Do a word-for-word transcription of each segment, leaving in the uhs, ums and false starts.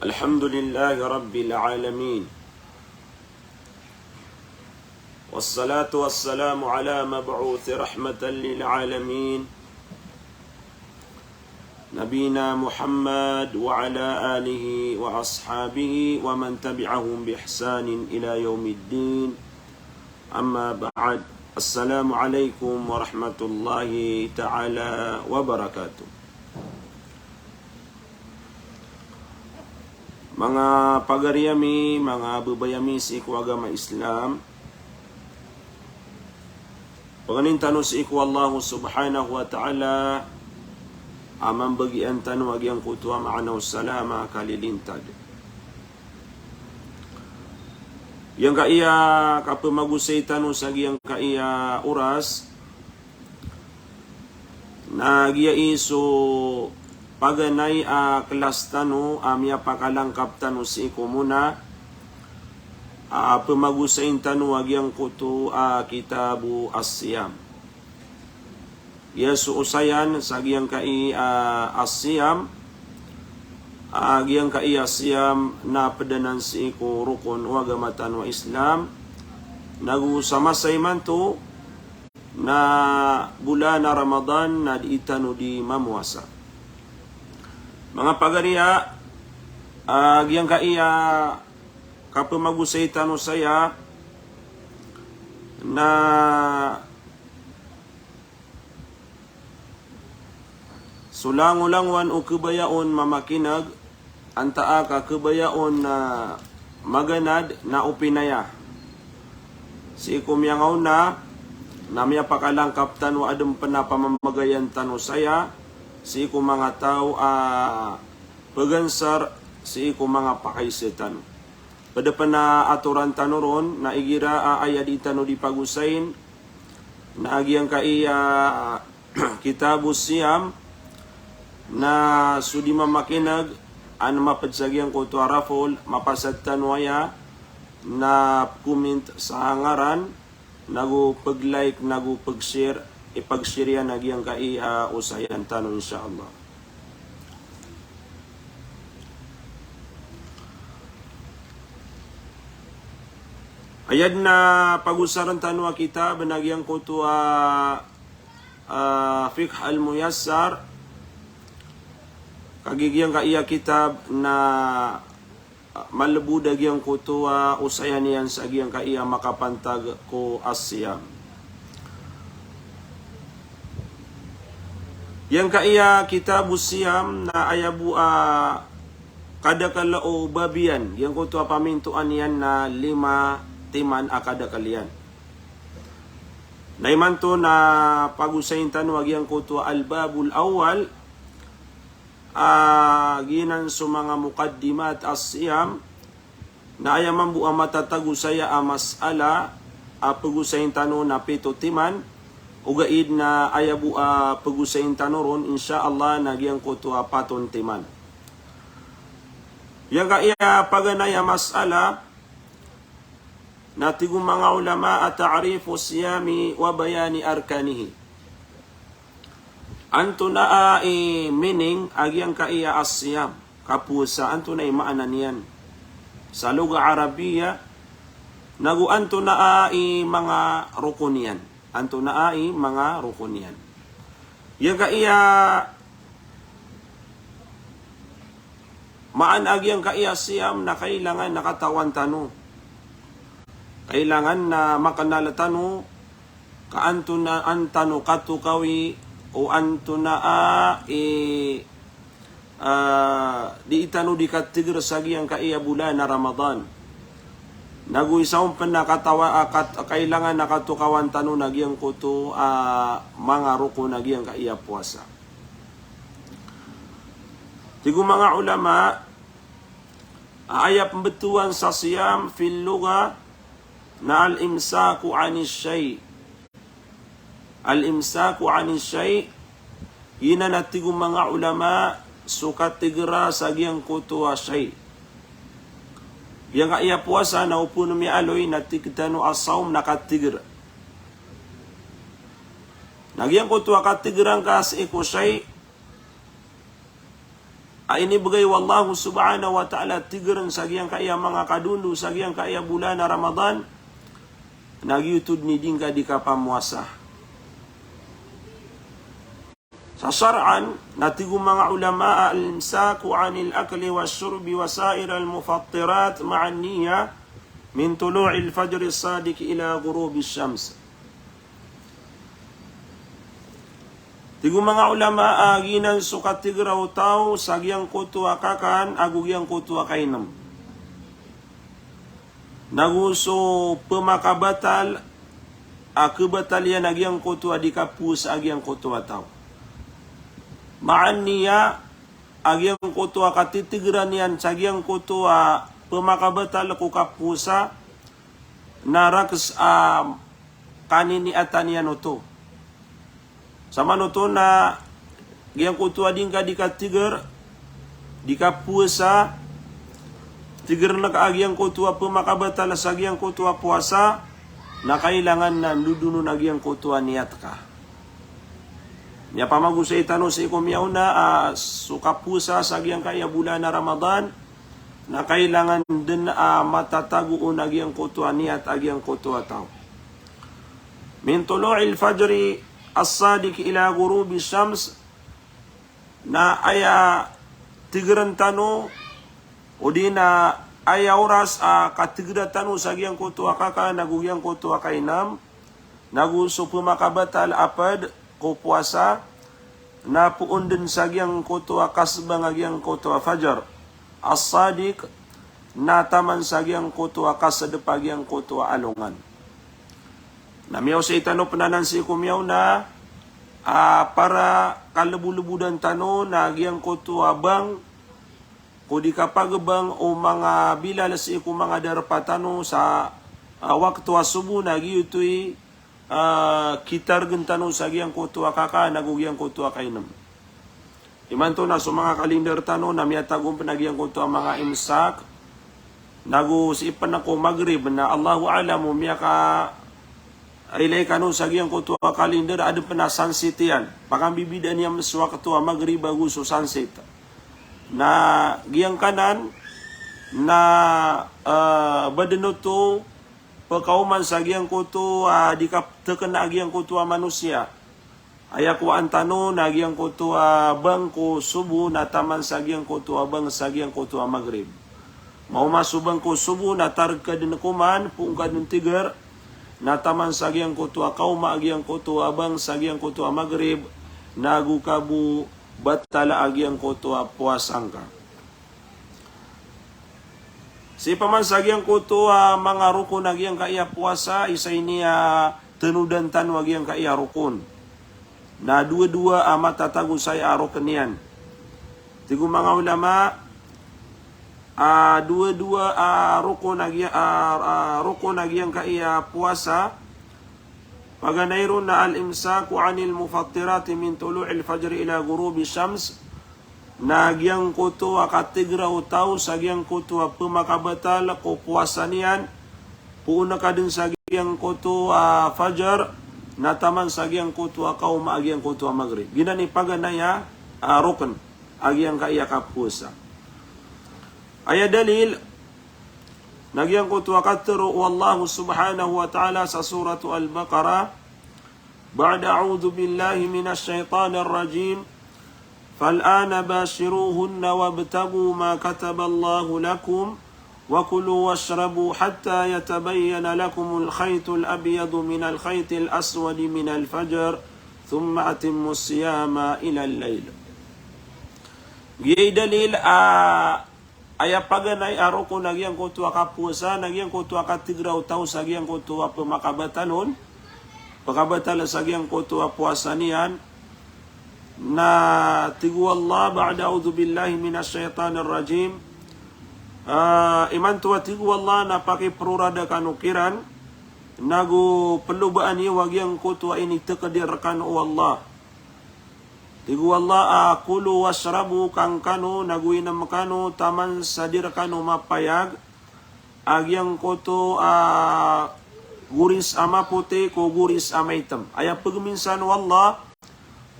الحمد لله رب العالمين. والصلاة والسلام على مبعوث رحمة للعالمين. نبينا محمد وعلى آله وأصحابه ومن تبعهم بإحسان إلى يوم الدين. أما بعد. السلام عليكم ورحمة الله تعالى وبركاته. Manga pagari ami, manga bebay ami sii ko agama Islam, pangnin tano sii ko Allah Subhanahu wa Ta'ala a mambagian tano a giyangkoto a maana o salama a kalilintad. Giyangkaya kapemagosay tano sa giyangkaya oras, na giya i so paganay a kelas tano a miyapakalangkap tano sii ko mona a pemagosayin tano a giyangkoto a Kitabu As-Siyam. Giya so osayan sa giyangkai a As-Siyam, a giyangkai a Siyam na ped anan sii ko rokon o agama tano a Islam, nago sa masa imanto na bolan a Ramadan na dii tano di mamowasa. Manga pagari a, a giyangkai a kapemagosay tano saya na so langolangowan o kebaya on mamakineg, antaa ka kebaya on na maganad na opinaya. Sii ko miyangaona na miyapakalangkap tano a aden pen a pamamagayan tano saya sii ko manga taw a pegansar sii ko manga pakaise tano. Ped pen a atoran tano ron na igira a aya dii tano di pagosayin na giyangkai a Kitabu Siyam, na so di mamakineg an maped sa giyangkoto a raffle, mapasad tano aya na comment sa ngaran, nago peg-like, nago peg-share, ipeg-share iyan a giyangkai a osayan tano, insha Allah. Aya den a pagosaren tano a kitab na giyangkoto a, a, Fiqh Al-Muyassar, kagiya giyangkaya kitab na, a, malebod a giyangkoto a osayan iyan sa giyangkaya makapantag ko as-siyam. Giyangkaya Kitabu Siyam na aya bo a kadakel o bab iyan, giyangkoto a pamintoan iyan na lima timan a kadakel iyan. Na imanto na pagosayin tano a giyangkoto a Al-Babul Awwal, a, giyanan so manga muqaddimat as-siyam, na aya mambo a matatago saya a mas'ala a pagosayin tano na pito timan, ogaid na aya bo a pagosayin tano ron, insha Allah, na giyangkoto a pat on timan. Giyangkaya paganay a mas'ala, na tig o manga ulama a ta'rifu siyami wa bayani arkanihi. Antonaa i meaning a giyangkaya as-siyam, kapowasa, antonaa i maana niyan sa lugha Arabiya, nago antonaa i manga rokon iyan. Antonaa i manga rokon iyan. Giyangkaya maana a giyangkaya siyam na kailangan na katawan tano. Kailangan na makenal tano ka antonaa, an tano katokawi o antonaa i, a, dii tano di kateger sa giyangkaya bolan a Ramadan. Nago isa on pen a katawa-, a kat-, kailangan a katokawan tano na giyangkoto a manga rokon a giyangkaya powasa. Tig o manga ulama, a aya pembetowan sa siyam fil lugha na al-imsaku anis shay'. Al-imsaku anis shay', giyanan a tig o manga ulama so kategera sa giyangkoto a shay'. Giyangkaya powasa na opama miyaaloy na tig tano a sawm na kateger. Na giyangkoto a kategeran ka sii ko shay', a inibgay o Allah subhanahu wa ta'ala a tigr sa giyangkaya manga kadondo sa giyangkaya bolan a Ramadan, na giyoto dn i di ngka di kapamowasa. Sa shar'an, na tig o manga ulama, al-imsaku anil akli wash-shurbi wa sa'iril mufattirat ma'an niyyah min tulu'il fajris sadiq ila ghurubish shams. Tig o manga ulama a giyanan so katigr o taw sa giyangkoto a kakan ago giyangkoto a kainm. Nago so pmakabatal a khabatal iyan a giyangkoto a di kapowasa a giyangkoto a taw. Ma'an niyyah a giyangkoto a katitigran iyan sa giyangkoto a pmakabatal ko kapowasa na rakhs a kaniniyatan iyan oto. Samanoto na giyangkoto a di ngka di katigr, di kapowasa, tigrn ka a giyangkoto a pmakabatal sa giyangkoto a powasa, na kailangan na ndodonon a giyangkoto a niyat ka. Miyapamagosay tano sii ko miyaona a so kapowasa sa giyangkaya bolan a Ramadan, na kailangan dn a matatago on a giyangkoto a niyat a giyangkoto a taw. Min tulu'il fajri as-sadiq ila ghurubish shams, na aya tigrn tano, odi na aya oras a katigra tano sa giyangkoto a kakan ago giyangkoto a kainm, nago so pmakabatal a pd ko powasa, na poon dn sa giyangkoto a kasbang a giyangkoto a fajar as-sadiq, na taman sa giyangkoto a kasdp a giyangkoto a alongan. Na miyaosay tano pn anan sii ko miyaona a para kalbolbodan tano na giyangkoto a bang ko di kapagbang o manga bilal sii ko manga darpa tano sa, ah, wakto a sobo na giyoto i, ah, kitargn tano sa giyangkoto a kakan ago giyangkoto a kainm. Imanto na so manga kalindar tano na miyatago pn a giyangkoto a manga imsak, nago sii pn ko Maghrib na Allahu a'lam o miyaka ilay kano sa giyangkoto a kalindar a adn pn a sunset iyan. Pakambibidaan iyan so wakto a Maghrib ago so sunset. Na giyangkanan na, eh, ba dn oto pkaoman sa giyangkoto a di kapthkna a giyangkoto a manosiya. Aya kowaan tano na giyangkoto a bang ko sobo na taman sa giyangkoto a bang sa giyangkoto a Maghrib. Maoma so bang ko sobo na targ ka dn koman, poon ka dn tigr, na taman sa giyangkoto a kaoma a giyangkoto a bang sa giyangkoto a Maghrib, na ago ka bo batala a giyangkoto a powasa ngka. Sii pman sa giyangkoto a manga rokon a giyangkaya powasa, isa ini a tanodan tano a giyangkaya rokon. Na dowa-dowa a matatago saya a rokn iyan. Tig o manga ulama, a dowa-dowa a rokon a giya-, a, a rokon a giyangkaya powasa, paganay ron na al-imsaku anil mufattirati min tulu'il fajri ila ghurubi shams, na giyangkoto a katigra o taw sa giyangkoto a pmakabatal ko powasa niyan, poon ka dn sa giyangkoto a fajar, na taman sa giyangkoto a kaoma a giyangkoto a Maghrib. Giyanan i paganay a, a rokn a giyangkaya kapowasa. Aya dalil, na giyangkoto a katharo o Allah subhanahu wa ta'ala sa Suratu Al-Baqarah, ba'da a'udhu billahi minash shaytanir rajim, "Fal-ana bashiruhunna wabtaghu ma kataballahu lakum, wa kulu washrabu hatta yatabayyana lakumul khaytul abyadu minal khaytil aswadi minal fajr, thumma atimmus siyama ilal layl." Giyai dalil a aya paganay a rokon a giyangkoto a kapowasa, na giyangkoto a katigra o taw sa giyangkoto a pmakabatal on, pkabatal sa giyangkoto a powasa niyan, na tig o Allah, ba'da a'udhu billahi minash shaytanir rajim. Ah, imanto a tig o Allah na pakiprorada kano kiran, nago plobaan iyo a giyangkoto a initakdir rkano o Allah. Tig o Allah a, "Kulu washrabu," kangkano, nago inm kano, taman sa di rkano mapayag a giyangkoto a goris a mapoti ko goris a maitm. Aya pgminsan o Allah,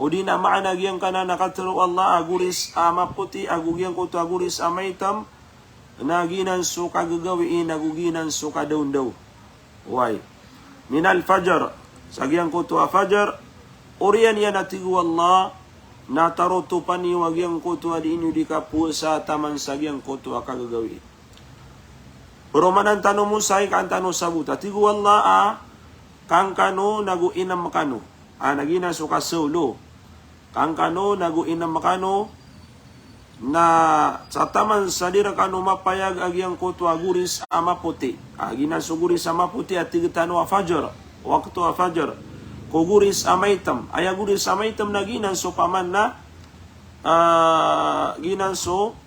O di na maana giyangkanan a katharo o Allah a goris a mapoti ago giyangkoto a goris a maitam, na giyanan so kagagawii, na go giyanan so kadawndaw. Wai. Minal fajr, sa giyangkoto a fajr, oriyan iyan a tig o Allah, na tarotopani o a giyangkoto a dii niyo di kapowasa taman sa giyangkoto a kagagawii. Paromanan tano mo sa i kaan tano sabota. Tig o Allah a, kangkano nago inam kano. A, na giyanan so kasaolo. Kangkano nago inam kano, na sa taman sa di rekano mapayag a giyangkoto a goris a mapoti. A, giyanan so goris a mapoti a tig tano a fajr, wakto a fajr. Ko goris a maitam. Aya goris a maitam na giyanan so paman na, a, giyanan so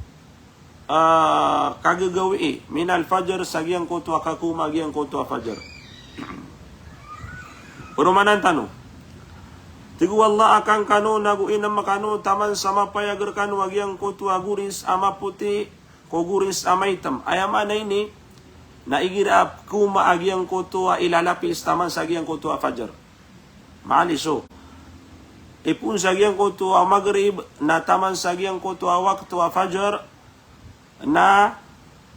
a, kagagawii, minal fajr, sa giyangkoto a kakoma a giyangkoto a fajr. Paromanan tano. Tig o Allah a kangkano nago inam kano taman sa mapayag rekano a giyangkoto a goris a mapoti ko goris a maitam. Aya maana ini, na igira a koma a giyangkoto a ilalapis taman sa giyangkoto a fajr. Maaliso. Ipoon sa giyangkoto a magrib, na taman sa giyangkoto a wakto a fajr, na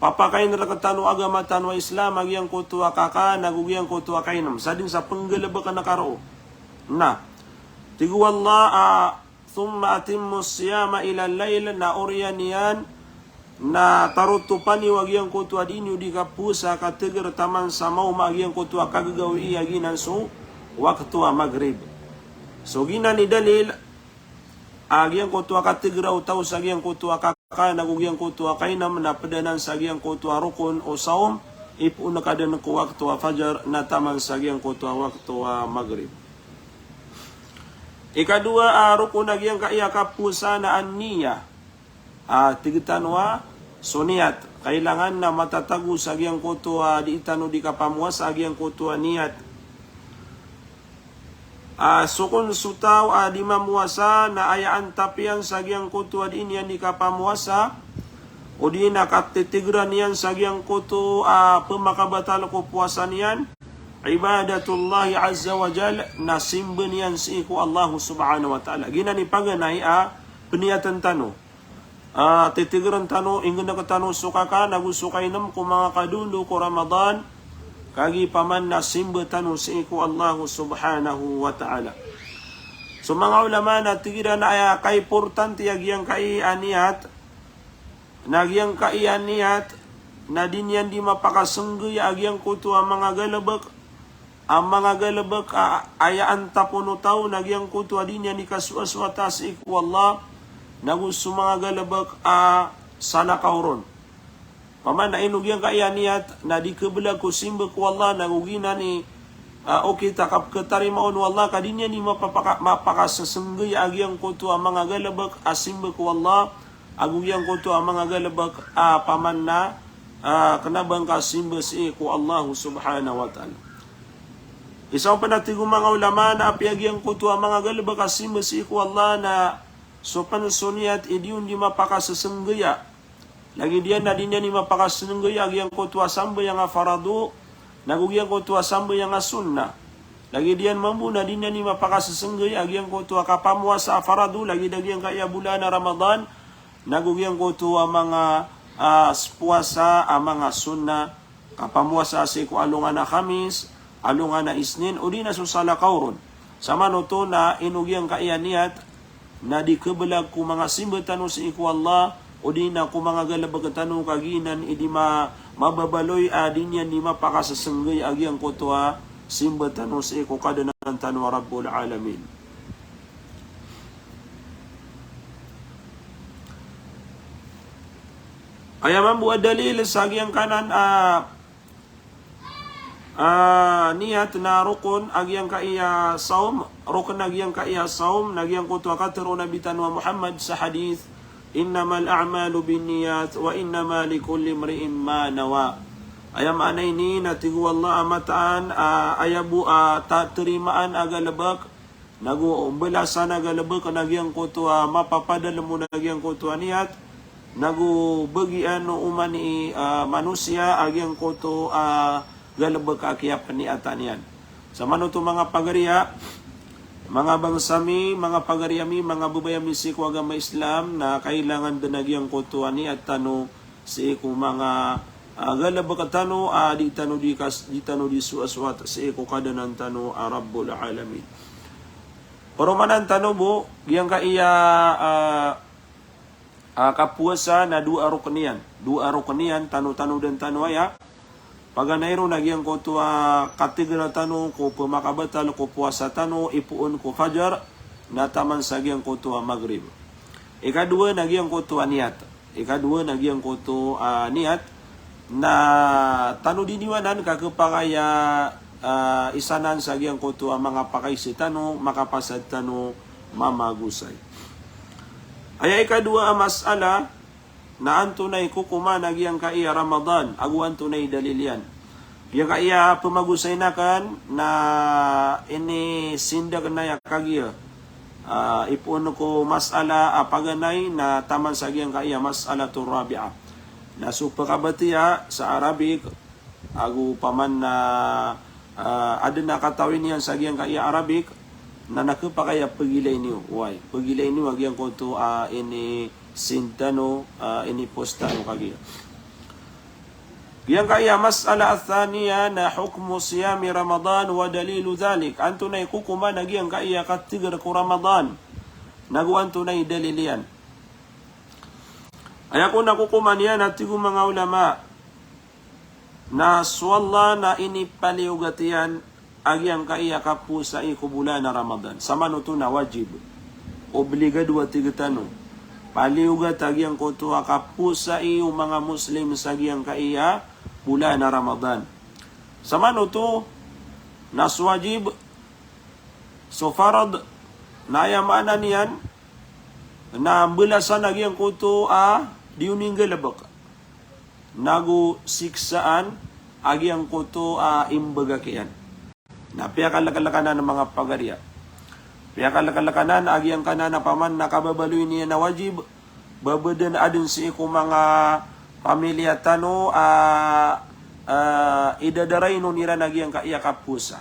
papakain rektano a agama tano a Islam a giyangkoto a kakan ago giyangkoto a kainam. Sa den sa penggalebeken a karo. Na, tig o Allah a, thumma atimmus siyama ilal layl, na oriyan iyan, na tarotopani o a giyangkoto a dii niyo di kapowasa kateger taman sa maoma a giyangkoto a kagagawii a giyanan so wakto a magrib. So giyanan i dalil, a giyangkoto a kategera o taw sa giyangkoto a kakan ago giyangkoto a kainam na ped anan sa giyangkoto a rokon o sawm, ipoon ka den ko wakto a fajr na taman sa giyangkoto a wakto a magrib. Ikadowa a rokon a giyangkai a kapowasa na an-niyah. A, tig tano a so niyat. Kailangan na matatago sa giyangkoto a dii tano di kapamowasa a giyangkoto a niyat. A, so kon so taw a di mamowasa na aya antap iyan sa giyangkoto a dii niyan di kapamowasa, o di na katitigeran iyan sa giyangkoto a pemakabatal ko powasa niyan, ibadatullahi azza wa jal, na simba niyan sii ko Allah subhanahu wa ta'ala. Giyanan i paganay a peniyaten tano. A, titigeran tano, inggenek tano so kakan ago so kainem ko manga kadondon ko Ramadan, kagiya paman na simba tano sii ko Allah subhanahu wa ta'ala. So manga ulama na tig iran a aya kaimportante a giyangkai a niyat, na giyangkai a niyat, na di niyan di mapakasenggeya a giyangkoto a manga galebek, a manga galebek a aya antap on o taw na giyangkoto a di niyan di kasoasoata sii ko Allah, nago so manga galebek a salakaw ron. Paman na ino giyangkai a niyat, na di kebelag ko simba ko Allah, nago giyanan i, a, okit a kapeketarimaa on o Allah, ka di niyan di mapapaka-, mapakasesenggeya a giyangkoto a manga galebek a simba ko Allah, ago giyangkoto a manga galebek a paman na, a, kena ba ngka simba sii ko Allah subhanahu wa ta'ala. Isa on pen a tig o manga ulama na apiya giyangkoto a manga galebek a simba sii ko Allah na so pen so niyat i di on di mapakasesenggeya. Lagid iyan na di niyan di mapakasesenggeya a giyangkoto a sambayang a farado, nago giyangkoto a sambayang a sunnah. Lagid iyan mambo na di niyan di mapakasesenggeya a giyangkoto a kapamowasa a farado, lagid a giyangkai a bolan a Ramadan, nago giyangkoto a manga, a, powasa a manga sunnah, kapamowasa sii ko alongan a Khamis, alongan a Isnin, o di na so salakaw ron. Samanoto na ino giyangkai a niyat, na di kebelag ko manga simba tano sii ko Allah, o di na ko manga galebek tano ka giyanan i di ma-, mababaloy a di niyan di mapakasesenggeya a giyangkoto a simba tano sii ko Kadnan tano a Rabbul Alamin. Aya mambo a dalil sa giyangkanan a, a, niyat na rokon a giyangkai a sawm, rokon a giyangkai a sawm, na giyangkoto a katharo o Nabi tano a Muhammad sa hadith, "Innamal a'malu binniyat wa innama likulli imri'in ma nawa." Aya maana ini na tig o Allah a mataan a, aya bo a ta-, terimaan a galebek, nago mbalasan a galebek na giyangkoto a mapapadalem on a giyangkoto a niyat, nago bagian o oman i, a, manosiya a giyangkoto a galebek a kiyapeniyatan iyan. Samanoto manga pagariya, Manga bangsa mi, manga pagari ami, manga babay ami sii ko agama Islam, na kailangan den a giyangkoto a niyat tano sii ko manga, ah, galebek tano, ah, di tano di kas-, di tano di sowasowat sii ko Kadanan tano a Rabbul Alamin. Paromanan tano bo, giyangkaya, ah, ah, kapowasa na dowa a rokon iyan. Dowa a rokon iyan, tano-tano den tano aya. Paganay ron a giyangkoto a kateger tano ko pemakabatal ko powasa tano, ipoon ko fajar, na taman sa giyangkoto a magrib. Ikadowa na giyangkoto a niyat. Ikadowa na giyangkoto a niyat. Na tano di niyanan ka kepakay a, ah, isanan sa giyangkoto a manga pakaise tano, makapasad tano mamagosay. Aya ikadowa a masala, na antonaa i kokoman a giyangkaya Ramadan, ago antonaa i dalil iyan. Giyangkaya pemagosay na kan, na inisindak na aya kagiya. Ah, ipoon ko masala a paganay na taman sa giyangkaya masalatur rabi'ah. Na so pekabatiya sa Arabic, ago paman na, ah, aden a katawi niyan sa giyangkaya Arabic, na na kepakay a pegilay niyo, oway, pegilay niyo a giyangkoto a inisin tano, ah, inipost tano kagiya. Giyangkaya masala athaniya na hukmu siyami Ramadan wa dalilu dhalik. Antonaa i kokoman a giyangkaya kateger ko Ramadan, nago antonaa i dalil iyan. Aya kon a kokoman iyan a tig o manga ulama, na so Allah na inipaliyogat iyan a giyangkaya kapowasai ko bolan a Ramadan. Samanoto na wajib. Obligado a tig tano. Paliyogat a giyangkoto a kapowasai o manga Muslim sa giyangkaya bolan a Ramadan. Samanoto na so wajib, so farad, na aya maana niyan, na mbalasan a giyangkoto a di on inggalebek. Nago siksaan a giyangkoto a imbagak iyan. Na piyakalekalekan anan manga pagariya. Piyakalekalekan anan a giyangkanan a paman na kababaloy niyan a wajib, ba bo den aden sii ko manga pamiliya tano a, a, idadarain on iran a giyangkaya kapowasa.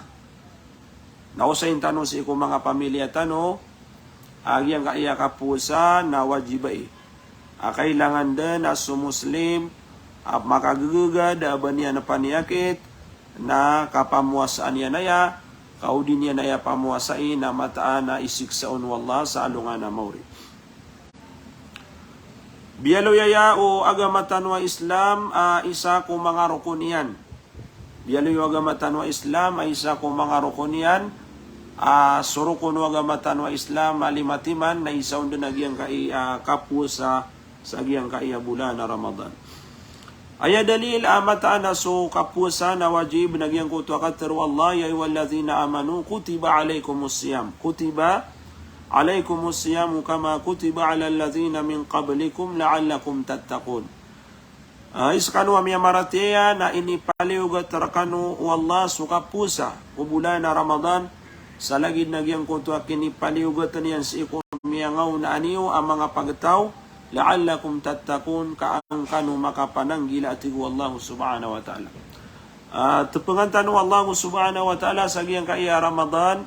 Na osayin tano sii ko manga pamiliya tano a giyangkaya kapowasa na wajib ai. A kailangan den a so Muslim a makagegegad a ba niyan paniyakit na kapamowasaan iyan aya, ka o di niyan aya pamowasai na mataan a isiksa on o Allah sa alongan a maori. Biyaloy aya o agama tano a Islam a isa ko manga rokon iyan. Biyaloy o agama tano a Islam a isa ko manga rokon iyan, a so rokon o agama tano a Islam a lima timan na isa on den a giyangkai a kapowasa sa giyangkai a bolan a Ramadan. Aya dalil a mataan a so kapowasa na wajib na giyangkoto a katharo o Allah, "Ya ayyuhalladhina amanu kutiba alaykumus siyam." Kutiba alaykumus siyamu kama kutiba alal ladhina min qablikum la'allakum tattaqun. Ah, hay sekano a miyamaratiyaya na inipaliyogat rekano o Allah so kapowasa ko bolan a Ramadan, sa lagid na giyangkoto a kinipaliyogat iyan sii ko miyangaonaan iyo a manga pagtaw, la'allakum tattaqun, ka an kano makapananggila, a tig o Allah subhanahu wa ta'ala. Ah, tepengan tano o Allah subhanahu wa ta'ala sa giyangkai a Ramadan,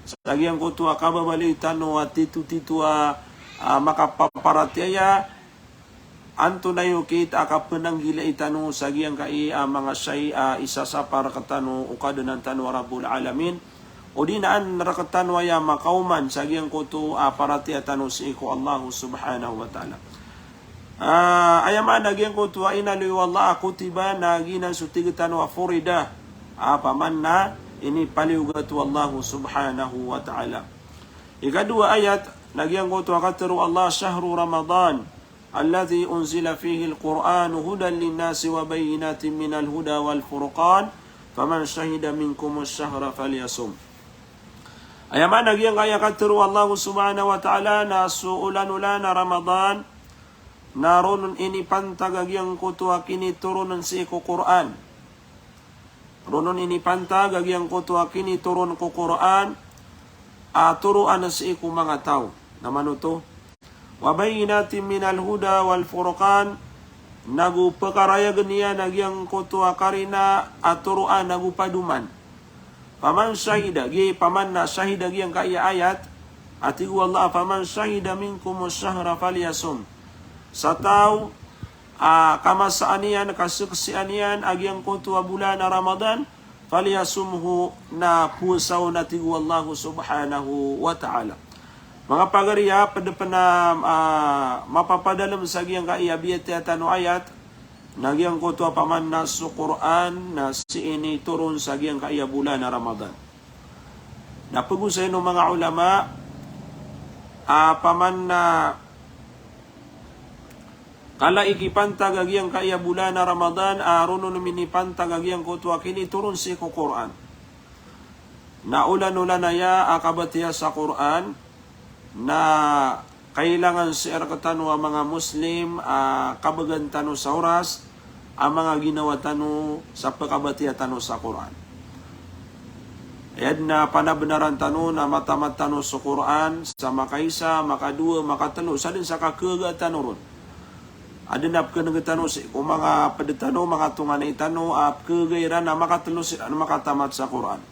sa giyangkoto a kababaloy tano a titotito a, ah, makapaparatiyaya, antonaa i okit a kapananggilai tano sa giyangkai a manga shay a isasapar rektano o Kadnan tano a Rabbul Alamin, odi na an rektano aya makaoman sa giyangkoto a paratiyaya tano sii ko Allah subhanahu wa ta'ala. Ah, aya maana giyangkoto a inaloy o Allah a kutiba na giyanan so tig tano a furida, a paman na inipaliyogat o Allah subhanahu wa ta'ala. Ikadowa ayat, na giyangkoto a katharo o Allah, "Shahru Ramadan alladhi unzila fihil Qur'anu hudan linnasi wa bayyinatin minal huda wal furqan, faman shahida minkumus shahra falyasum." Aya maana giyangkaya katharo o Allah subhanahu wa ta'ala na so olan-olan a Ramadan, na ron on inipantag a giyangkoto a kinitoron sii ko Qur'an. Ron on inipantag a giyangkoto a kinitoron ko Qur'an a toroan sii ko manga taw. Na manoto, "Wa bayyinatin minal huda wal furqan," nago pekarayag iyan a giyangkoto a karina a toroan ago padoman. Faman shahida, giya paman na shahida giyangkaya ayat, a tig o Allah, faman shahida minkumus shahra falyasum. Sa taw a kamasaan iyan, kasaksian iyan a giyangkoto a bolan a Ramadan, falyasumhu, na powasa on, a tig o Allah subhanahu wa ta'ala. Manga pagari a, pd pn a, ah, mapapadalm sa giyangkaya biyatiya tano a ayat, na giyangkoto a paman na so Qur'an na sii initoron sa giyangkaya bolan a Ramadan. Na pagosay o manga ulama a paman na kala i kipantag a giyangkaya bolan a Ramadan a roo on minipantag a giyangkoto a kinitoron sii ko Qur'an. Na olan-olan aya a kabatiya sa Qur'an, na kailangan sii rktano a manga Muslim a kabgan tano sa oras a manga ginawa tano sa pkabatiya tano sa Qur'an. Aya dn a panabnaran tano na matamat tano so Qur'an sa makaisa, makadowa, makatlo, sadn sa kakhaga tano ron. Adn a pkhan'g tano sii ko manga pd tano, manga tonganay tano a pkhaga iran a makatlo siran makatamat sa Qur'an.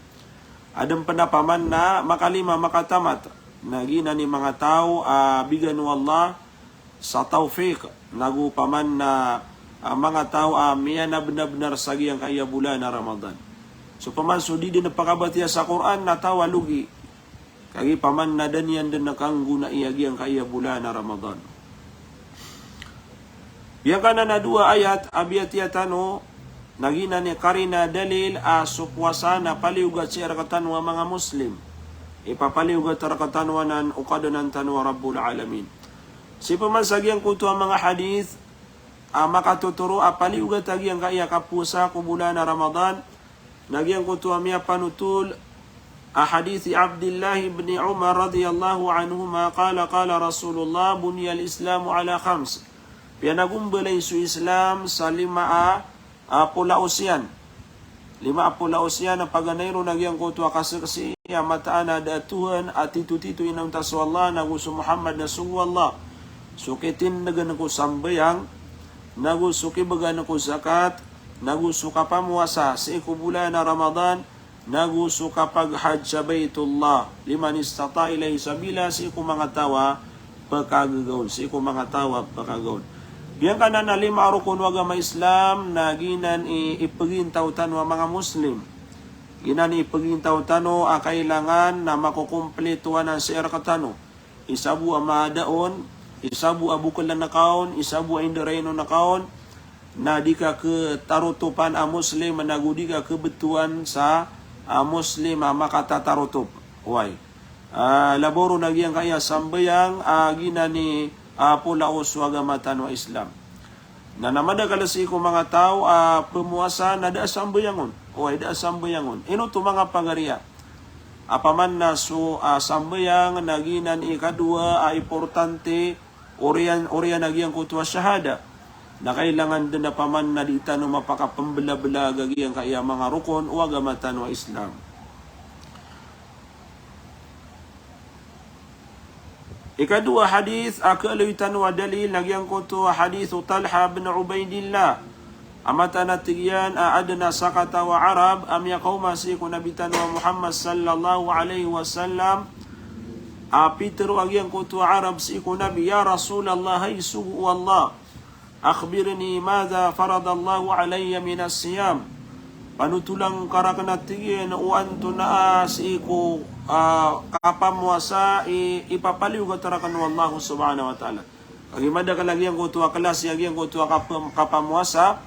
Adn pn a paman na makalima makatamat. Na giyanan i manga taw a bigan o Allah sa tawfiq, nago paman na, ah, manga taw a miyanabnabnar sa giyangkaya bolan a Ramadan. So paman so di dn pkabatiya sa Qur'an na taw a logi. Kagiya paman na da niyan dn kanggonai a giyangkaya bolan a Ramadan. Giyangkanan a dowa ayat a biyatiya tano, na giyanan i karina, dalil a so powasa na paliyogat sii rktano a manga Muslim. Ipapaliyogat rktano anan o Kadnan tano a Rabbul Alamin. Sii pman sa giyangkoto a manga hadith a makatotoro a paliyogat a giyangkaya kapowasa ko bolan a Ramadan, na giyangkoto a miyapanotol a hadith i Abdillah ibn Umar radiyallahu anhuma, qala, qala Rasulullah, buniyal Islamu ala khams. Piyanagombalay so Islam sa lima a, a polaos iyan. Lima a polaos iyan a paganay ron a giyangkoto a kasaksi a mataan a da a Tuhan a titotito inonta so Allah, nago so Muhammad na sogo o Allah. So kitindgn ko sambayang, nago so kibgan ko zakat, nago so kapamowasa sii ko bolan a Ramadan, nago so kapaghajj sa Baitullah, liman istata'a ilayhi sabila, sii ko manga taw a pkhagaga on, sii ko manga taw a pkhagaga on. Giyangkanan a lima a rokon o agama Islam, na giyanan i ipagintaw tano a manga Muslim. Giyanan i ipagintaw tano a kailangan na makokomplito anan sii rktano. Isa bo a maada on, isa bo a boklan ka on, isa bo a indarainon ka on, na di ka khatarotopan a Muslim, nago di ka khabtowan sa, a, Muslim a makatatarotop. Oway. A, labaw ron a giyangkaya sambayang, a, giyanan i, a, polaos o agama tano a Islam. Na, na madakl sii ko manga taw a pmowasa na da a sambayang on. Oway, da a sambayang on. Ino oto manga pagari a? Apaman na so, a, sambayang na giyanan i kadowa a importante, oriyan, oriyan a giyangkoto a shahada. Na kailangan dn apaman na di tano mapakapmblablag a giyangkaya manga rokon o agama tano a Islam. Ikadowa a hadith a kaaloy tano a dalil na giyangkoto a hadith o Talha bin Ubaidillah. A mataan a tig iyan a adn a sakataw a Arab a miyakaoma sii ko Nabi tano a Muhammad sallallahu alaihi wasallam. A pitharo a giyangkoto a Arab sii ko Nabi, "Ya Rasulallah, hay sogo o Allah. Akhbirni madha faradallahu alayya minas siyam." Panotola ngka rakn a tig iyan o antonaa sii ko, ah, kapamowasa i, ipapaliyogat rakn o Allah subhanahu wa ta'ala. Kagiya madakl a giyangkoto a klasi a giyangkoto a kapam-, kapamowasa.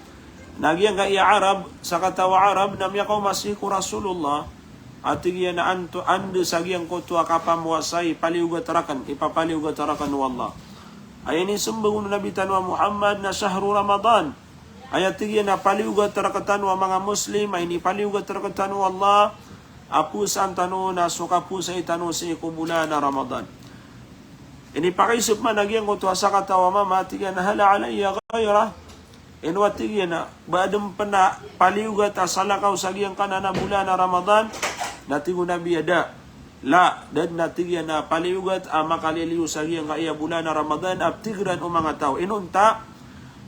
Na giyangkaya Arab, sakataw a Arab, na miyakaoma sii ko Rasulullah. A tig iyan a anto, anda sa giyangkoto a kapamowasa i paliyogat rakn, ipapaliyogat rakn o Allah. Aya inismbag o Nabi tano a Muhammad na shahru Ramadan. Aya tig iyan a paliyogat rktano a manga Muslim, a inipaliyogat rktano o Allah a powasaan tano na so kapowasai tano sii ko bolan a Ramadan. Inipakaisa pman a giyangkoto a sakataw a mama, tig iyan a hal alayya ghayrah. Ino a tig iyan a, ba adn pn a paliyogat a salakaw sa giyangkanan a bolan a Ramadan? Na tig o Nabi a da. La, da dn a tig iyan a paliyogat a makaliliyo sa giyangkaya bolan a Ramadan a ptigran o manga taw. Inonta,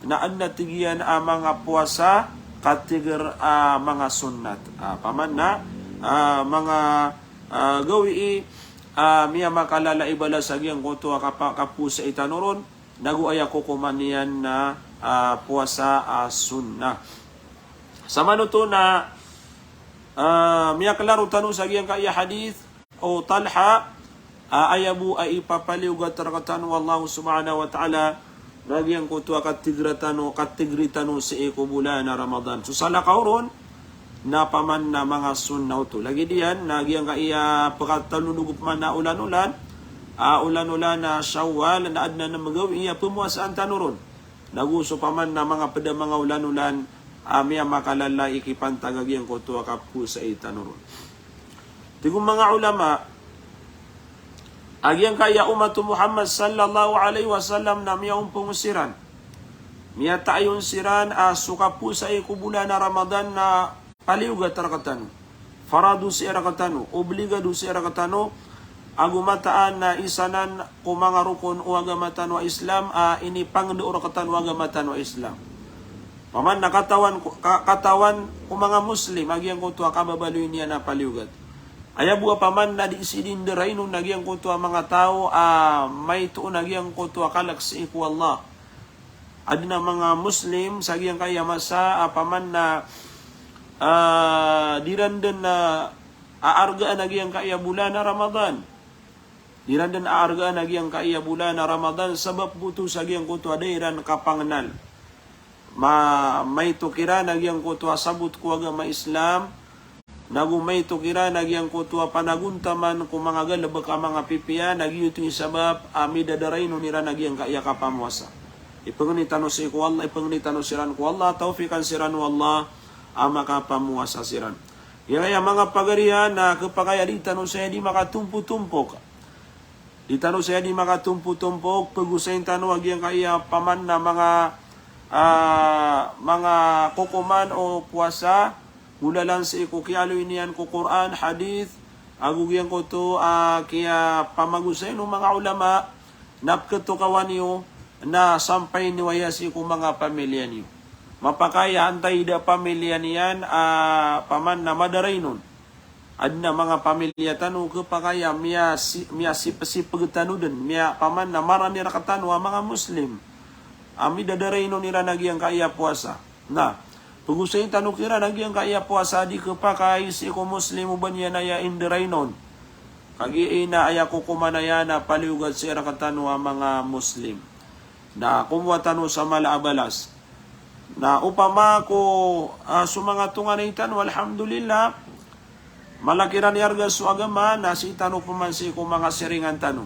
na adn a tig iyan a manga powasa katigr a manga sunnat. Ah, paman na, ah, manga, ah, gawii, ah, miyamakalala i balas a giyangkoto a kapa-, kapowasai tano ron, nago aya kokoman iyan na, ah, powasa a sunnah. Samanoto na, ah, miyaklaro tano sa giyangkaya hadith o Talha, ah, aya bo a ipapaliyogat rktano o Allah subhanahu wa ta'ala, na giyangkoto a katigri tano, katigri tano sii ko bolan a Ramadan. So salakaw ron, na paman na manga sunnah oto. Lagid iyan, na giyangkaya pkatalo nago paman na olan-olan, ah, olan-olan a Shawwal, na adn a nem gawii a pmowasaan tano ron. Nago so paman na manga pd a manga olan-olan, ah, miyamakalala i kipantag a giyangkoto a kapowasai tano ron. Tig o manga ulama, a giyangkaya ummat o Muhammad sallallahu alaihi wasallam na miyaompong siran, miyataay on siran a so kapowasai ko bolan a Ramadan na paliyogat rktano. Farado sii rktano, obligado sii rktano, ago mataan na isa nan ko manga rokon o agama tano a Islam, a inipangndao rktano o agama tano a Islam. Paman na katawan ko, ka-, katawan ko manga Muslim a giyangkoto a kababaloy niyan a paliyogat. Aya bo a paman na di sii dn ndarainon a giyangkoto a manga taw a maito on a giyangkoto a kalk sii ko Allah. Adn a manga Muslim sa giyangkaya masa a paman na, ah, di ran dn, ah, aargaan a giyangkaya bolan a Ramadan. Di ran dn aargaan a giyangkaya bolan a Ramadan, sabap bo oto sa giyangkoto a da iran kapangnal. Ma-, maito kiran a giyangkoto a sabot ko agama Islam, nago maito kiran a giyangkoto a panagontaman ko manga galbk a manga pipiya, na giyoto i sabap a midadarainon iran a giyangkaya kapamowasa. Ipangni tano sii ko Allah, ipangni tano siran ko Allah, tawfiqan siran o Allah a makapamowasa siran. Giyangkaya manga pagariya na khapakay a di tano saya di makatompotompok. Di tano saya di makatompotompok, pagosayin tano a giyangkaya paman na manga, ah, manga kokoman o powasa, golalan sii ko kiyaaloy niyan ko Qur'an, hadith, ago giyangkoto a kiyapamagosayin o manga ulama, na pkhatokawan iyo, na sampayin iyo aya sii ko manga pamiliya niyo. Mapakay a antaa i da pamiliya niyan a paman na madarainon. Adn a manga pamiliya tano khapakay a miyasi-, miyasipsipg tano dn, miya paman na marani rktano a manga Muslim a midadarainon iran a giyangkaya powasa. Na pagosayin tano kiran a giyangkaya powasa a di khapakay sii ko Muslim o ba niyan aya indarainon. Kagiya aya kokoman aya na paliyogat sii rktano a manga Muslim. Na komowa tano sa mala a balas. Na opama ko, ah, so manga tonganay tano, alhamdulillah, mala kiran i arga so agama, na sii tano paman sii ko manga siringan tano.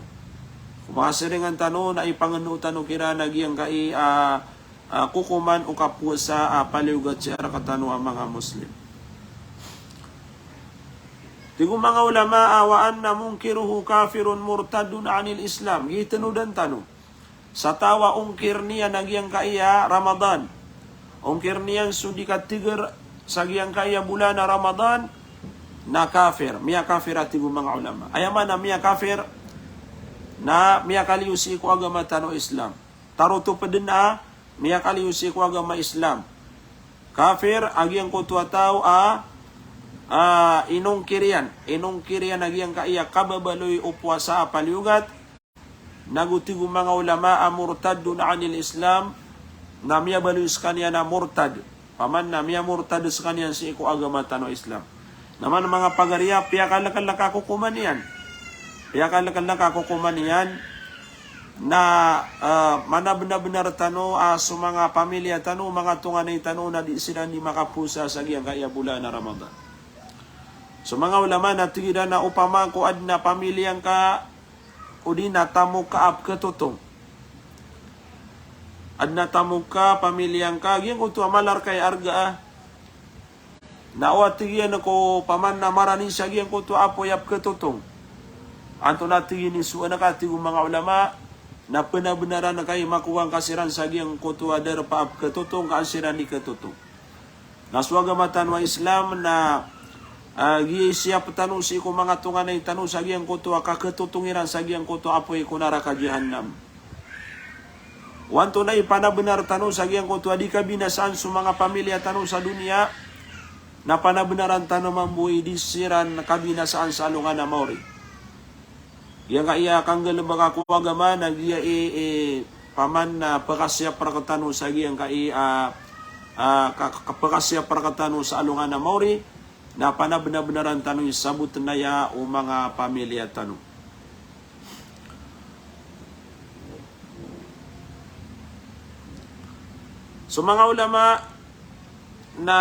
Ko manga siringan tano, na ipangndao tano kiran a giyangkai, ah, ah, kokoman o kapowasa a paliyogat sii rktano a manga Muslim. Tig o manga ulama, ah, wa anna munkiruhu kafirun murtaddun anil Islam. Giya i tanodan tano. Sa taw a ongkir iyan a giyangkaya Ramadan, ongkir iyan so di katigr sa giyangkaya bolan a Ramadan, na kafir, miyakafir a tig o manga ulama. Aya maana miyakafir, na miyakaliyo sii ko agama tano Islam. Tarotop dn a miyakaliyo sii ko agama Islam. Kafir a giyangkoto a taw a, a, inongkir iyan, inongkir iyan a giyangkaya kababaloy o powasa a paliyogat, nago tig o manga ulama a murtaddun anil Islam, na miyabaloy skaniyan a murtad. Paman na miyamurtad skaniyan sii ko agama tano Islam. Na man manga pagariya, piyakalklk a kokoman iyan. Piyakalklk a kokoman iyan. Na, eh, manabnabnar tano a so manga pamiliya tano, manga tonganay tano na di siran di makapowasa sa giyangkaya bolan a Ramadan. So manga ulama na tig iran a opama ko adn a pamiliya ngka, odi na tamok ka a pkhatotong. Adn a tamok ka, pamiliya ngka, giyangkoto a mala rka i arga a. Na o a tig iyan ko paman na marani sa giyangkoto a apoy a pkhatotong. Antonaa tig iyan i sowa ngka, tig o manga ulama, na pnabnaran ka i makowa ngka siran sa giyangkoto a darpa a pkhatotong, ka an siran di khatotong. Na so agama tano a Islam na, ah, giya i siyap tano sii ko manga tonganay tano sa giyangkoto a kakhatotong iran sa giyangkoto a apoy ko naraka Jahannam. O antonaa i panabnar tano sa giyangkoto a di kabinasaan so manga pamiliya tano sa doniya, na panabenaran tano mambo i di siran kabinasaan sa alongan a maori. Giyangkaya kanggalebeka ko agama na giya i, i paman na pekasiyap rektano sa giyangkaya, ah, ah, ka, ka, pekasiyap rektano sa alongan a maori, na panabenabenaran tano i sabot na aya o manga pamiliya tano. So manga ulama na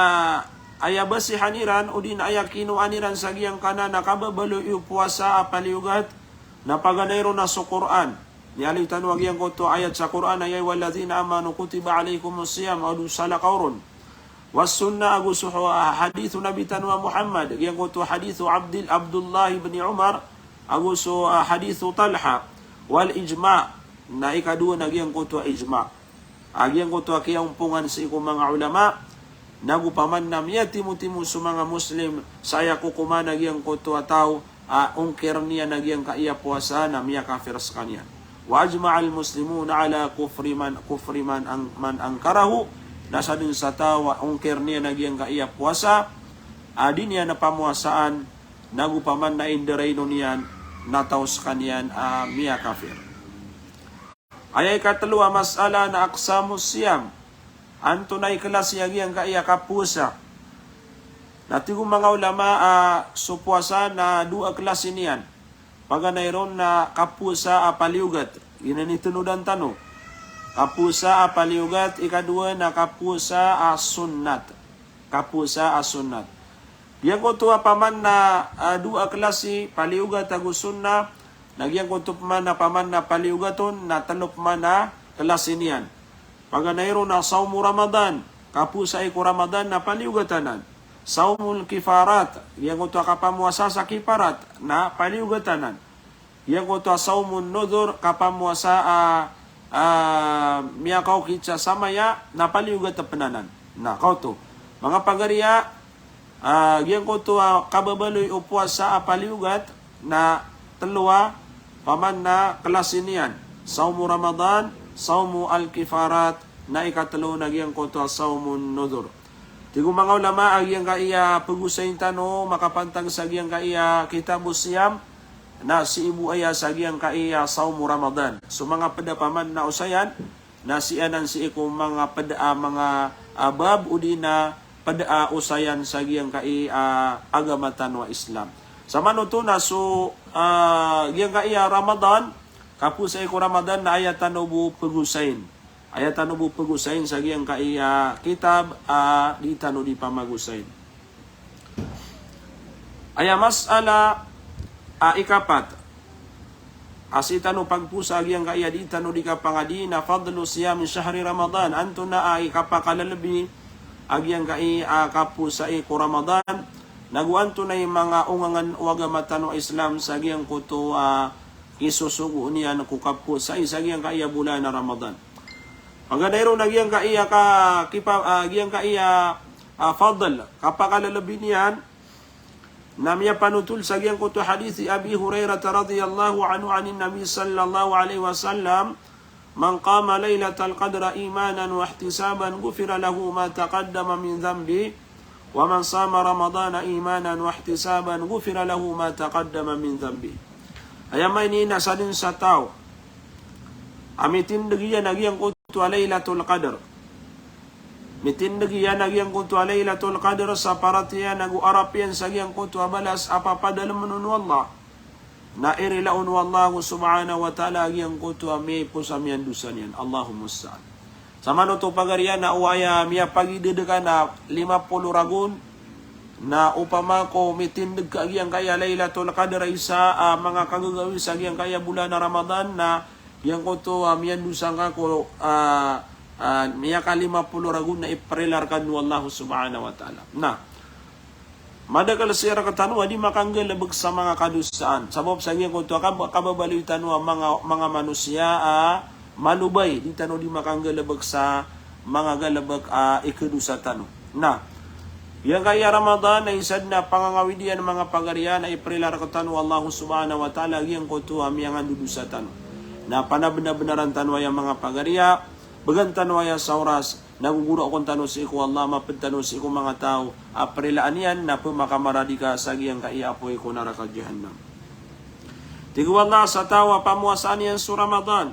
aya basihan iran, odi na aya kinowa iran sa giyangkanan a kababaloy o powasa a paliyogat, na paganay ron na so Qur'an. Miyaaloy tano a giyangkoto a ayat sa Qur'an a, "Ya ayyuhalladhina amanu kutiba alaykumus siyam," ago so salakaw ron. Was sunnah, ago so, ah, hadith o Nabi tano a Muhammad, giyangkoto hadith o Abdil-, Abdullah ibn Umar, ago so, ah, hadith o Talha, wal ijma', na ikadowa na giyangkoto a ijma'. A giyangkoto a kiyaompongan sii ko manga ulama, nago paman na miyatimotimo so manga Muslim sa aya kokoman a giyangkoto a taw a ongkir iyan a giyangkaya powasa na miyakafir sekaniyan. Wa ajma'al muslimuna ala kufri man, kufri man ang-, man ankarahu, na sadn sa taw a ongkir iyan a giyangkaya powasa a di niyan pamowasaan, nago paman na indarainon iyan, na taw sekaniyan a miyakafir. Aya ikatelo a masala na aqsamus siyam. Antonaa i klasi a giyangkaya kapowasa. Na tig o manga ulama a so powasa na dowa klasi niyan. Paganay ron na kapowasa a paliyogat. Giyanan i tenodan tano. Kapowasa a paliyogat, ikadowa na kapowasa a sunnat. Kapowasa a sunnat. Giyangkoto a paman na, ah, dowa klasi, paliyogat ago sunnah, na giyangkoto paman na, paman na paliyogat on, na telo paman a klasi niyan. Paganay ron na sawmu Ramadan, kapowasai ko Ramadan na paliyogat anan. Sawmul kifarat, giyangkoto a kapamowasa sa kifarat, na paliyogat anan. Giyangkoto a sawmun nudhur, kapamowasa a, a, miyakaokit sa samaya, na paliyogat pn anan. Na kaoto. Manga pagariya, a, giyangkoto a kababaloy o powasa a paliyogat, na telo a paman na klasi niyan. Sawmu Ramadan, sawmu al-kifarat, na ikatelo na giyangkoto a sawmun nudhur. Tig o manga ulama a giyangkaya pegosayin tano makapantag sa giyangkaya kitabus siyam, na sii bo aya sa giyangkaya sawmu Ramadan. So manga pd a paman na osayan, na sii anan sii ko manga pd a manga, ah, bab odi na pd a osayan sa giyangkaya, ah, agama tano a Islam. Samanoto na so, ah, giyangkaya Ramadan, kapowasai ko Ramadan na aya tano bo pegosayin. Aya tano bo pegosayin sa giyangkaya kitab a di tano di pamagosayin. Aya masala a ikapat a sii tano pagpowasa a giyangkaya di tano di kapangadi na fadlu siyami shahri Ramadan. Antonaa i kapakalalabi a giyangkaya kapowasai ko Ramadan. Nago antonaa i manga ongangan o agama tano a Islam sa giyangkoto a kisosogo niyan ko kapowasai sa giyangkaya bolan a Ramadan. Paganay ron a giyangkaya ka, kipa, ah, giyangkaya, ah, fadl, kapakalalabi niyan, na miyapanotol sa giyangkoto a hadith i Abi Hurairah radhiyallahu anhu anin Nabi sallallahu alaihi wasallam, "Man qama lailatal qadri imanan wa ihtisaban ghufira lahu ma taqaddama min dhanbih." "Wa man sama Ramadana imanan wa ihtisaban ghufira lahu ma taqaddama min dhanbih." Aya maana niyan na sadn sa taw a mitindg iyan a giyangkoto a Lailatul Qadr. Mitindg iyan a giyangkoto a Lailatul Qadr sa paratiyaya ago arap iyan sa giyangkoto a balas a papadalmn on o Allah. Na irila on o Allah subhanahu wa ta'ala a giyangkoto a miyaipos a miyandosa niyan. Allahumma musta'an. Samanoto pagariya na o aya miyapagidad ka na lima polo ragon, na opama ko mitindg ka a giyangkaya Lailatul Qadr a isa a manga kagagawii sa giyangkaya bolan a Ramadan, na giyangkoto a miyandosa ngka ko, ah, ah, miyakalima polo ragon na iprila rka on o Allah subhanahu wa ta'ala. Na madakl sii rktano a di makanggalbk sa manga kadosaan. Sabap sa giyangkoto a kab-, kababaloy tano a manga, manga manosiya a malobay, di tano di makanggalbk sa manga galbk a ikadosa tano. Na giyangkaya Ramadan na isa dn a pangangawid iyan, manga pagariya, na iprila rktano o Allah subhanahu wa ta'ala a giyangkoto a miyangandodosa tano. Na panabnabnaran tano aya, manga pagariya, Bgan tano aya sa oras, na gogoroa kon tano sii ko Allah, mapd tano sii ko manga taw a prilaan iyan na pmakamaradi ka sa giyangkaya apoy ko naraka Jahannam. Tig o Allah, sa taw a pamowasaan iyan so Ramadan,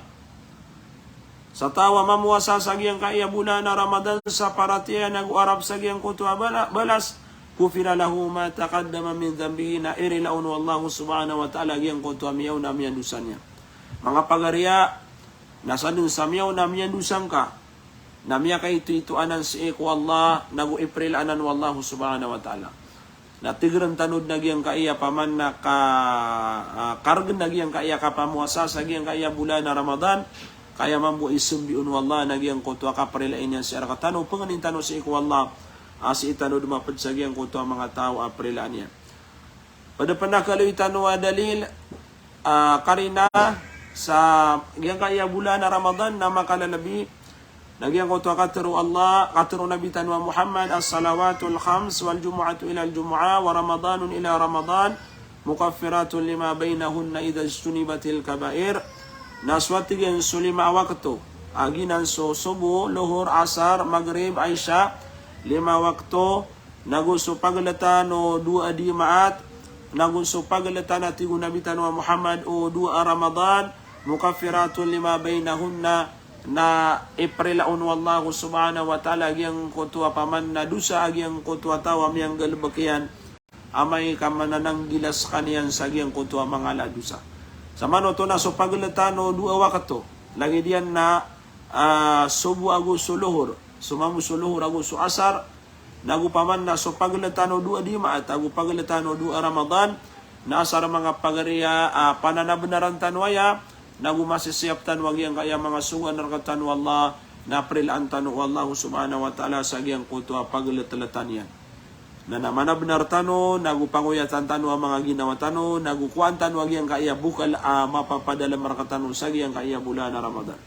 sa taw a mamowasa sa giyangkaya bolan a Ramadan sa paratiyaya nago arap sa giyangkoto a bala-, balas, ghufira lahu ma taqaddama min dhanbihi, na irila on o Allah subhanahu wa ta'ala giyangkoto a miyaona a miyandosa niyan. Manga pagariya, na sadn sa miyaona a miyandosa ngka, na miyakaitoito anan sii ko Allah, nago iprila anan o Allah subhanahu wa ta'ala. Na tigrn tano dn a giyangkaya paman na ka, ah, kargn a giyangkaya kapamowasa sa giyangkaya bolan a Ramadan, kaya mambo ismbi on o Allah na giyangkoto a kaprila iyan sii rktano, pangnin tano sii ko Allah, ah, sii tano dn mapd sa giyangkoto a manga taw a prilaan iyan. Pd pn a kaloy tano a dalil, ah, karina sa giyangkaya bolan a Ramadan na makalalabi na giyangkoto a katharo o Allah, katharo o Nabi tano a Muhammad, "As-salawatul khams wal jumu'atu ilal jumu'ah wa Ramadanun ila Ramadan mukaffiratun lima baynahunna idha ijtunibatil kaba'ir." Na so, a tig iyan, so lima a wakto, a giyanan so Subuh, Luhur, Asar, Maghrib, Isha, lima a wakto, nago so pagltan o dowa a Dimaat, nago so pagltan, a tig o Nabi tano a Muhammad, o dowa a Ramadan, mukaffiratun lima baynahunna, na iprila on o Allah subhanahu wa ta'ala giyangkoto a paman na dosa a giyangkoto a taw a miyanggalbk iyan, amay ka manananggila skaniyan sa giyangkoto a manga ala a dosa. Sa manoto na so pagltan o dowa a wakto, lagid iyan na, ah, Subuh ago so Luhur, so mambo so Luhur ago so Asar, nago paman na so pagltan o dowa a Dimaat ago pagltan o dowa a Ramadan, na asar manga pagariya, ah, pananabnaran tano aya, nago masisiyap tano a giyangkaya manga sogoan rktano o Allah, na prilaan tano o Allah subhanahu wa ta'ala sa giyangkoto a pagltltan iyan. Na, na manabnar tano, nago pangoyatan tano a manga ginawa tano, nago kowaan tano a giyangkaya bokal a mapapadalm rktano sa giyangkaya bolan a Ramadan.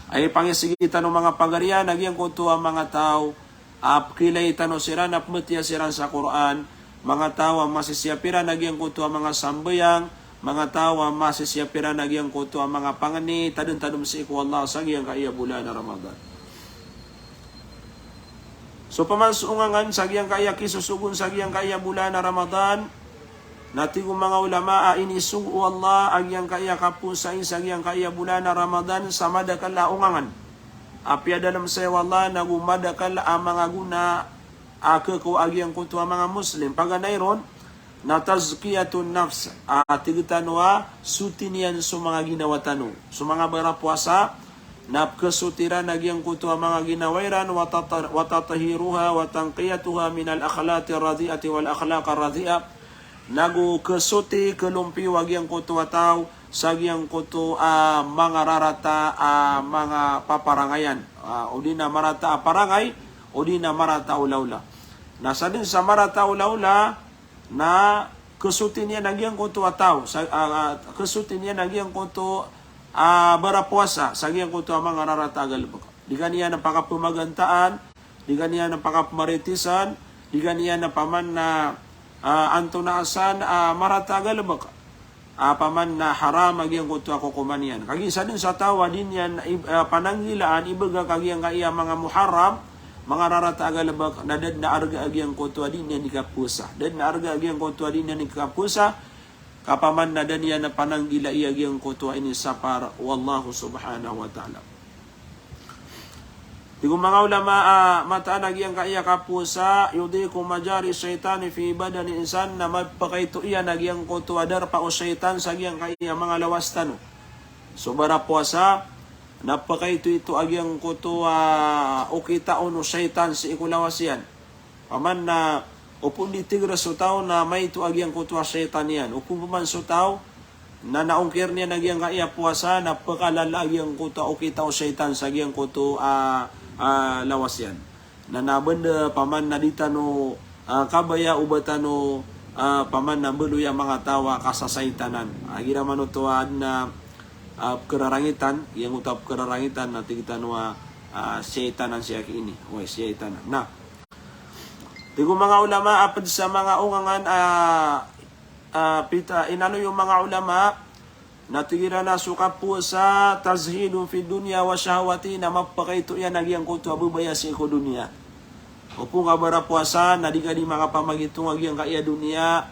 Ay pangisigi tano manga pagariya na giyangkoto a manga taw a pkhailay tano siran a pmbatiya siran sa Qur'an, manga taw a masisiyap iran a giyangkoto a manga sambayang, manga taw a masisiyap iran a giyangkoto a manga pangni, tadntadm sii ko Allah sa giyangkaya bolan a Ramadan. So paman so ongangan sa giyangkaya kisosogon sa giyangkaya bolan a Ramadan, na tig o manga ulama a inisogo o Allah a giyangkaya kapowasai sa giyangkaya bolan a Ramadan sa madakl a ongangan. Apiya dalm saya o Allah nago madakl a manga gona a khakowa a giyangkoto a manga Muslim. Paganay ron, na tazkiyatun nafs, a tig tano a soti niyan so manga ginawa tano. So manga barapowasa, na pkhasoti iran a giyangkoto a manga ginawa iran, wa tata-, wa tathiruha wa tanqiyatuha minal akhlaqir radhi'ati wal akhlaqir radhi'ah. Nago khasoti, khalompiyo a giyangkoto a taw sa giyangkoto a manga rarata a manga paparangayan. Ah, odi na marata a parangay, odi na marata a olaola. Na sadn sa marata a olaola, na khasoti niyan a giyangkoto a taw, sa, ah, ah, khasoti niyan a giyangkoto a barapowasa sa giyangkoto a manga rarata a galbk. Di ka niyan pakapmagantaan, di ka niyan pakapmaritisan, di ka niyan paman na, ah, antonaa san, ah, marata a galbk. Ah, paman na haram a giyangkoto a kokoman iyan. Kagiya sadn sa taw a di niyan ib-, ah, pananggilaan, ibgak a giyangkaya manga muharram, manga rarata a galbk, na da dn a arga a giyangkoto a di niyan ikapowasa. Da dn a arga a giyangkoto a di niyan ikapowasa, ka paman na da niyan pananggilai a giyangkoto a inisapar o Allah subhanahu wa ta'ala. Tig o manga ulama a mataan a giyangkaya kapowasa, yudhiqu majari shaytani fi badani insan, na mapakaito iyan a giyangkoto a darpa o shaytan sa giyangkaya manga lawas tano. So barapowasa, na pakaitoito a giyangkoto a okita on o shaytan sii ko lawas iyan. Paman na opama di tigr so taw na maito a giyangkoto a shaytan iyan. Opama paman so taw na naongkir niyan a giyangkaya powasa na pkalala a giyangkoto a okita o shaytan sa giyangkoto a, a, lawas iyan. Na, na banda paman na di tano, ah, kabaya o ba tano, ah, paman na mbaloy a manga taw a kasasaytanan. Ah, igira manoto a adn a, ah, pkrarangitan, giyangkoto a pkrarangitan na tig tano a, ah, shaytanan siya ki ini. Oy, shaytanan. Na, tig o manga ulama a pd sa manga ongangan a, ah, pita, inaloy o manga ulama Na tig iran a so kapowasa, tazhidun fid dunya wa shahawatiha, na mapakaito iyan a giyangkoto a babaya sii ko doniya. Opama ka barapowasa, na di ka di makapamagitong a giyangkaya doniya,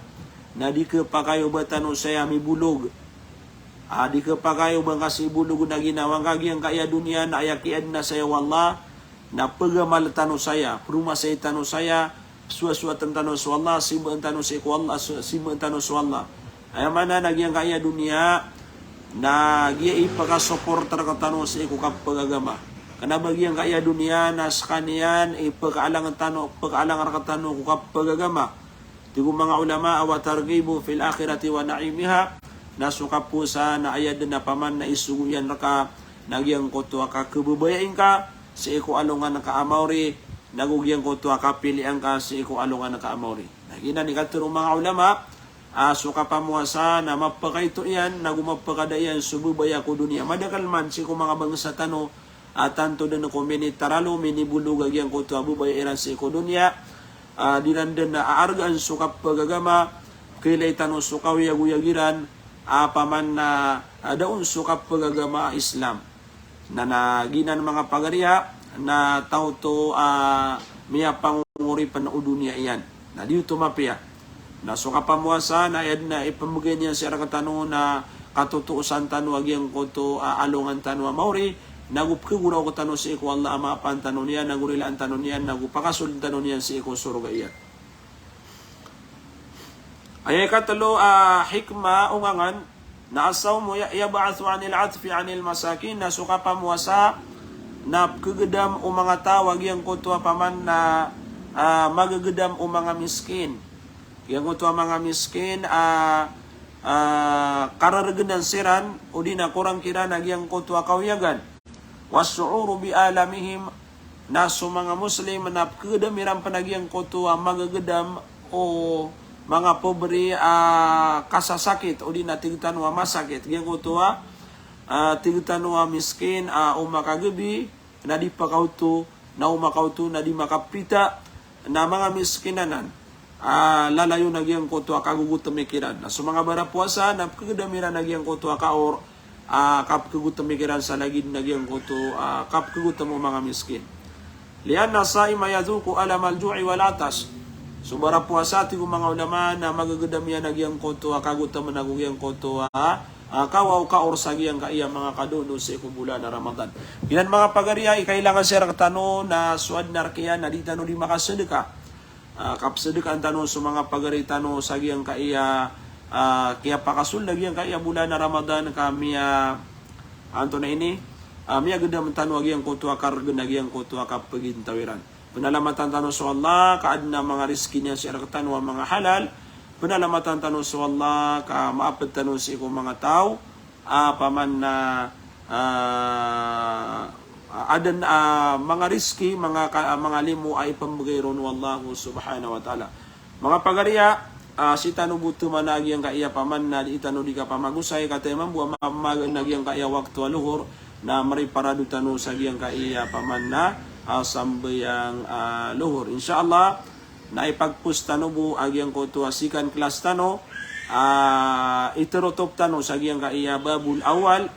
na di kepakay o ba tano saya mibolog. A, di kepakay o ba ngka sii bolog na ginawa ngka a giyangkaya doniya, na aya kiyaadna saya o Allah, na pegamal tano saya, peromasai tano saya, sowasowatan tano so Allah, simbaan tano sii ko Allah, so, simbaan tano so Allah. Aya maana na giyangkaya doniya, na giya i pekasoporta rektano sii ko kapagagama. Kena ba giyangkaya doniya, na sekaniyan i pekaalang tano, pekaalang rektano ko kapagagama. Tig o manga ulama, wa targhibun fil akhirati wa na'imiha, na so kapowasa na aya den a paman na isogo iyan reka na giyangkoto a kakebabayai ngka sii ko alongan ka a maori, nago giyangkoto a kapiliya ngka sii ko alongan ka a maori. Na giyanan i katero o manga ulama, a so kapamowasa na mapakaito iyan, nago mapakada iyan so babaya ko doniya. Madakel man sii ko manga bangsa tano, a tanto den ko minitaralo, minibolog a giyangkoto a babaya iran sii ko doniya, a di ran den aargaan so kapagagama, kailay tano so kaoyagoyag iran, a paman na, a da on so kapagagama a Islam. Na, na giyanan manga pagariya, na taw oto a miyapangoripen o doniya iyan. Na di oto mapiya. Na so kapamowasa, na aya den a ipembegay niyan sii rektano na katotoosan tano a giyangkoto a alongan tano a maori, nago pekegoraok tano sii ko Allah a maapaan tano niyan, nago rilaan tano niyan, nago pakasold tano niyan sii ko sorga iyan. Aya ikatelo a hikmah, ongangan, na as-sawmu ya-, yab'athu anil 'atfi anil masakin, na so kapamowasa na pekegedam o manga taw a giyangkoto a paman na, a, magegedam o manga miskin. Giyangkoto a manga miskin a, a, kareregenan siran, odi na korang kiran a giyangkoto a kaoyagan. Was-shu'uru bi alamihim, na so manga Muslim na pekegedam iran pen a giyangkoto a magegedam o manga pobri a kasasakit, odi na tig tano a masakit. Giyangkoto a, a, tig tano a miskin a o makagebi, na di pakaoto, na o makaoto, na di makapita, na manga miskin anan a lalayon a giyangkoto a kagogotem ikiran. Na so manga barapowasa na pekegedam iran a giyangkoto a kaor, a, kapekegotem ikiran sa lagid a giyangkoto a kapekegotem o manga miskin. Li'anna as-sa'ima yadhuqu alamal ju'i wal 'atash. So barapowasa, tig o manga ulama, na magegedam iyan a giyangkoto a kagotem nago giyangkoto a, a, kawaw, kaor sa giyangkaya manga kadodo sii ko bolan a Ramadan. Giyanan manga pagariya i kailangan sii rektano na so aden a rek iyan na di tano di makasedeka. A, kapesedekaan tano so manga pagari tano sa giyangkaya, a, kiyapakasold a giyangkaya bolan a Ramadan ka miya, antonaa ini, a, miyagedam tano a giyangkoto a karegen a giyangkoto a kapegintaw iran. Penalamatan tano so Allah ka aden a manga rizki niyan sii rektano a manga halal. Penalamatan tano so Allah ka maaped tano sii ko manga taw a paman na, a, aden a manga rizki, manga ka-, manga limo a ipembegay ron o Allah subhanahu wa ta'ala. Manga pagariya, a, sii tano bo toman a giyangkaya paman na di tano di kapamagosay, kataya mambo a ma-, magaan a giyangkaya wakto a lohor, na mariparado tano sa giyangkaya paman na, a, sambayang, a, lohor. Insha Allah, na ipagpost tano bo a giyangkoto a second class tano, a, iterotop tano sa giyangkaya babul awal,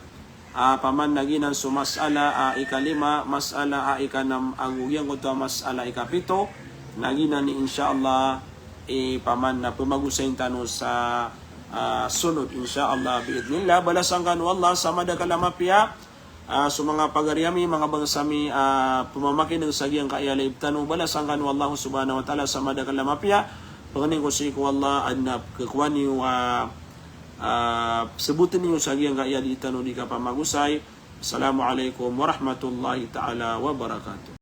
a, paman na giyanan so mas'ala a ikalima, mas'ala a ikanam, ago giyangkoto a mas'ala a ikapito, na giyanan i insha Allah, i paman na pemagosayin tano sa, a, sonod, insha Allah, bi'idhnillah, balasan kano o Allah sa madakl a mapiya, a, so manga pagari ami, manga bangsa mi, a, pemamakineg sa giyangkaya live tano, balasan kano o Allah subhanahu wa ta'ala sa madakl a mapiya, pangnin ko sii ko Allah, aden a kekowa niyo, a, a, sebotn iyo sa giyangkaya di tano di kapamagosay. Assalamu alaikum warahmatullahi ta'ala wabarakatuh.